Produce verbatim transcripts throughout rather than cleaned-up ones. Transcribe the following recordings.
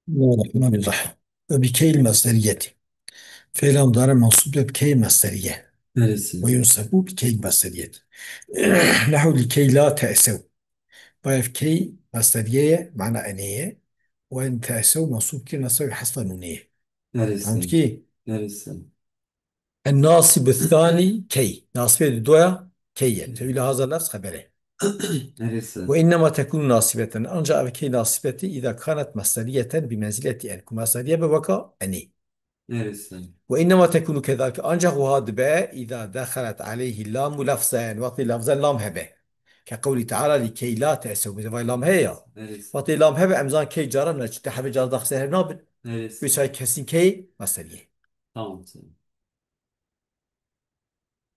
Bismillahirrahmanirrahim. Ve bi keyl mesderiyeti. Fi'l amdare mansub be bi keyl mesderiye. Neresi? Ve yunsebu bi keyl mesderiyeti. Nehu li key la te'sev. Bayev key mesderiye ye, mana enê ye. Ve en te'sev mansub ki nesev hasfa nunê ye. Neresi? Anladın ki? Neresi? En-nasibu thani key. Nasibê di doya key ye. Tevîla haza lafz xebere. Neresi? Ve innema tekunu nasibeten. Ancak ev key nasibeti îda kanet mesderiyeten bi menzileti en. Ku mesderiye be weka enê. Neresi? Ve innema tekunu kezalike. Ancak wiha dibe îda dexelet aleyhi lamu lafzen. Wextê lafzen lam hebe. Ke qewlî teala li key la te'sev. Bi vay lam heye ya. Neresi? Wextê lam hebe em zan key cara ne. Çi te hebe cara daxse her nabin. Neresi? Wê çay kesin key mesderiye. Tamam, tamam.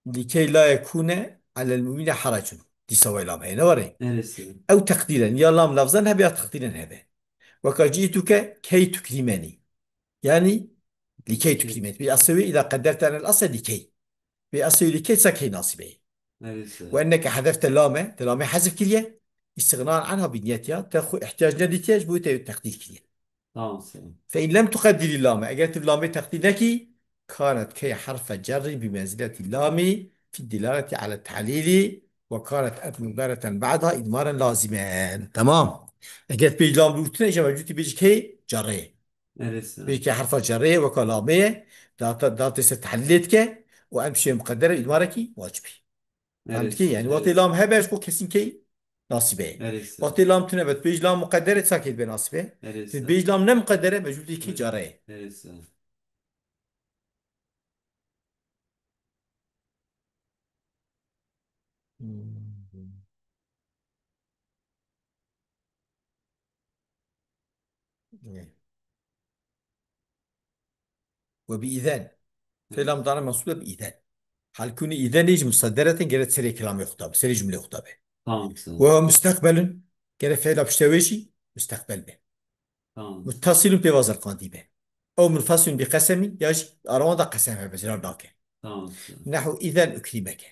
Likey la yekune alel mu'mine haracun. Dîsa wê lam heye, ne warê? Neresi? Ew teqdîren, ya lam lafzan hebe ya teqdîren hebe. Weka cîtuke key tukrîmenî. Yani, likey tukrîmenî. Bi asewê îda qederte enel asle likey. Bi asewê likey sa key nasîbeyê. Neresi? Ve enneke hedefte lame, te lamê hezif kiriye. İstignan anha bi niyet ya, te xwe ihtiyac nedîtiye, ji bo te teqdîr kiriye. Tamam, sen. Fe in lem tuqeddirî lame. Eger tu lamê teqdîr nekî, kanet key harfe cerrî bi menzileti lamî fi dilaleti ala ta'lîlî ve kanet et mudareten ba'da idmaren lazimen. Tamam. Eger pêj lam rûtine, îja mevcûtî bêjî key cerrê. Neresi? Bêjî key harfa cerrê ye, weka lamê ye. Data, datê se tehlîlê dike. Û em şê muqedder e, idmarekî wacibî. Fehmtikî? Neresi? Yani, wextê lam hebe, ji xwe kesîn key nasîbe ye. Neresi? Wextê lam tune be, tu bêj lam muqedder e, sakê dibe nasîbe. Neresi? Tu bêj lam ne muqedder e, mecbûr dî key care ye. Neresi? Hmm. Ve bi îzen. Fi'l amdare mensûb be bi îzen. Halkûnî îzenê ji musedderetin gere serê kelamê xwe de be, serê cumlê xwe de be. Tamam, sen. Ve musteqbelun gere fi'la piştewê jî musteqbel be. Tamam. Muttasilun pêva zirqandî be. Ew munfasilun bi qesemî ya jî arawan da qesem hebe, zirar nake. Tamam, sen. Nehu îzen ukrîmeke.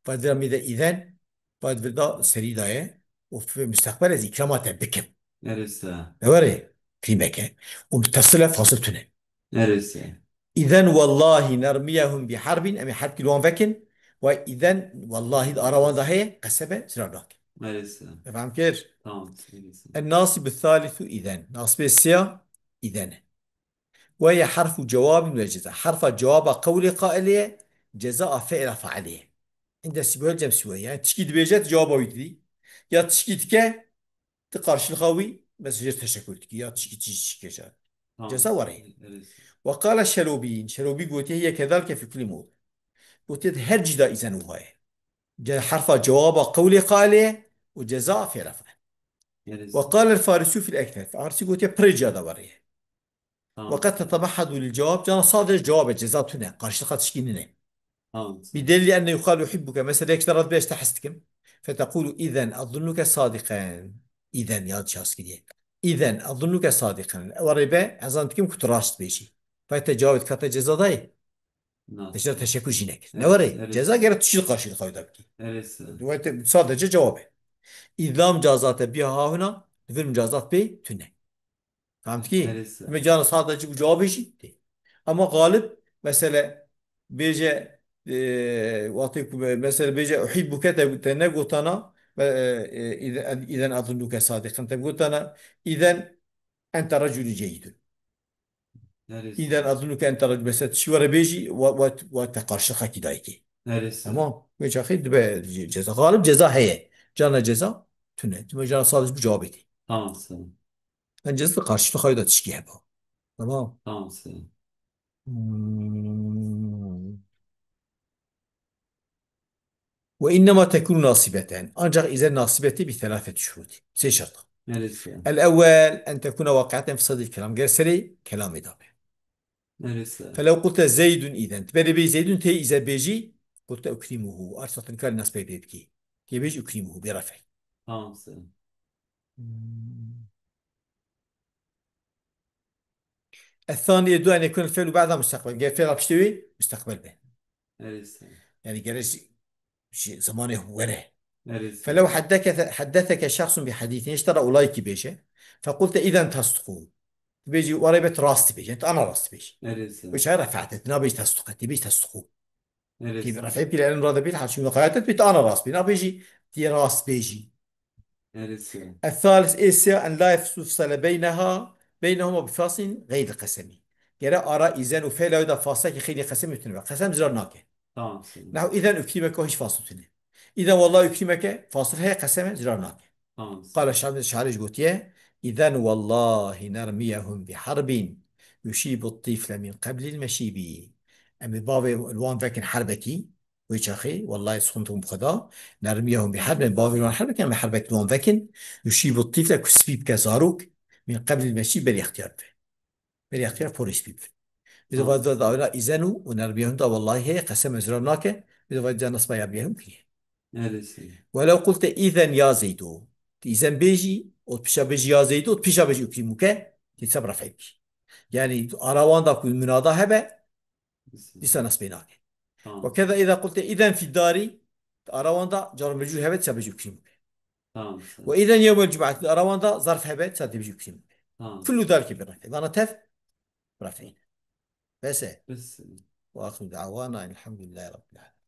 Fadira mi de îzen, fadira da serî daye. Û fi musteqbel ez îkrama te bikim. Neresi? Ew erê, ukrîmeke. Û muttasil e, fasil tune. Neresi? Îzen wellahî nermiyehum bi harbin, em ê herb kî li wan vekin. Ve îzen wellahî di ara wan de heye, qesebe, zirar nake. Neresi? Efendim kir? Tamam, neresi? En-nasibu thalithu îzen. Nasibê siya îzen e. Ve ye harfu cevabin ve ceza. Harfa cevaba qewlê qailê ye, ceza a fi'la failê ye. Inde sibûhel cem sibûhel. Yani tişkî dibêje, tu cevaba wî didî. Ya tişkî dike, tu karşılığa wî, mesela jê teşekkür dikî. Ya tişkî tişkî tişkî tişkî. Tamam. Ceza were. Evet. Ve qala Şelobîn. Şelobî gotiye, hiye kedalike fi kulli mewdi. Gotiye, di her cî de îzen wiha ye. Ce-, harfa cevaba qewlê qailê ye û ceza fi'la fail. Evet. Ve qala el-Farisû fil ekser. Farisî gotiye, pirê cîya de were ye. Tamam. Ve qed tetemehhedu lil cevab, cana sadece cevabê ceza tune, karşılığa tişkî nîne. Tamam. Bi delîlî enne yuqalu uhibbuke, mesela yek ji te re dibê ez te hez dikim. Fetequlu îzen ezunnuke sadiqen. Îzen ya şaskiriye. Îzen ezunnuke sadiqen. Ew rê be, ez zan dikim ku tu raşt bêjî. Fete cevabê dikate ceza dayê. Na. Te ji re teşekkür jî nekir. Evet, ne were? Evet. Ceza gere tu jî karşılığa wî de bikî. Evet, sen. Wete sadece cevab e. Îzlam cazate biha hahuna, di vir micazat pê tune. Fehmtikî? Neresi? Me cana sadece bu cevabê jî tê. Ama galip mesele bêje, e, wextê ku me-, mesele bêje uhîbbuke te, te negotana, e, e, îze-, îzen azunnuke sadiqen te gotana, îzen ente reculun ceyyidun. Neresi? Îzen azunnuke ente reculun, mesela tişî were bêjî, wa, wa, wa te karşılıkekî dayikê. Neresi? Tamam. Wê çaxê dibe ce-, ceza. Galip ceza heye. Cana ceza tune. Tu me cana sadece bu cevabê tê. Tamam, sen. Bence de karşılık hayda tişkî heba. Tamam. Tamam, sen. Hmm. Ve innema tekunu nasibeten. Ancak îzen nasibetî bi thelâfeti şurûtî. Sê şerta. Neresi? El ewwel, en tekuna waqiaten fi sadril kelam. Ger serê kelamê de be. Neresi? Felew qulte Zeydun îzen. Tu berê bêjî Zeydun tê îzen bêjî. Qulte ukrimuhu. Arsa tu nikarî nasbê pê bikî. Tê bêjî ukrimuhu. Bê refey. Tamam, sen. Hmm. Ethanî du en yekun el fi'lu ba'da musteqbel. Ger fi'la piştê wê musteqbel be. Neresi? Yani gere ji, ji zamanê were. Neresi? Felew haddeke-, haddeseke şahsun bi hadîsin. Ji te re olayekî bêje. Fequlte îzen tasdiqû. Tu bêjî, were be tu rast dibêjî. Tu ana rast dibêjî. Erê, sir. Wê çaye ref'et e. Tu nabêjî testuqe. Tu bêjî testuqu. Erê, Ki sir. Ref'e bîle en rade bîl, her çî miqayet et, tu ana rast bî. Nabêjî, tu yê rast bêjî. Erê, sir. الثالث, ê sê, en la yefsule beyneha, beynehuma bi faslin geyri qesemî. Gere ara îzen û fela da faslekî xeyrî qesemî tune be. Qesem zirar nake. Tamam, sir. Nehu îzen ukrîmeke hiç fasl tune. Îzen wallahi ukrîmeke fasl heye, qeseme zirar nake. Tamam, sir. Qala Şabil Şarij gotiye, îzen wallahi nermiyehum bi harbin yuşîbu tifle min qeblil meşîbi. Em ê bavê wan vekin herbekî, wê çaxê, wallahi sixuntum bi xwe da, nermiyehum bi herbin, bavê wan herbekî, em ê herbekî wan vekin, yuşîbu tifle ku spî bike zarok, min qeblil meşî berî extiyar be. Berî extiyar porê spî bike. Bi Tamam. da da da îzen û, û nermiyehum da wallahi heye, qesem zirar nake, bi da da nasba ya biyehum kiriye. Erê, sir. Welev qulte îzen ya Zeydo. Tu îzen bêjî, û pişa bêjî ya Zeydo, û pişa bêjî ukrîmuke, tu seb ref'e bikî. Yani ara wan da ku munada hebe, Sir. dîsa nasbê nake. Tamam. Ve keza îza qulte îzen fî darî, ara wan da car mecrûr hebe, tu seb bêjî ukrîmuke. Tamam, sir. Ve îzen yewmel cum'ati, ara wan da zarf hebe, tu seb bêjî ukrîmuke. Tamam. Kullu dalike bi ref'e. Vana tev ref'in. Bes e. Bes. Ve axiru da'wana elhamdülillahi rabbil alemin.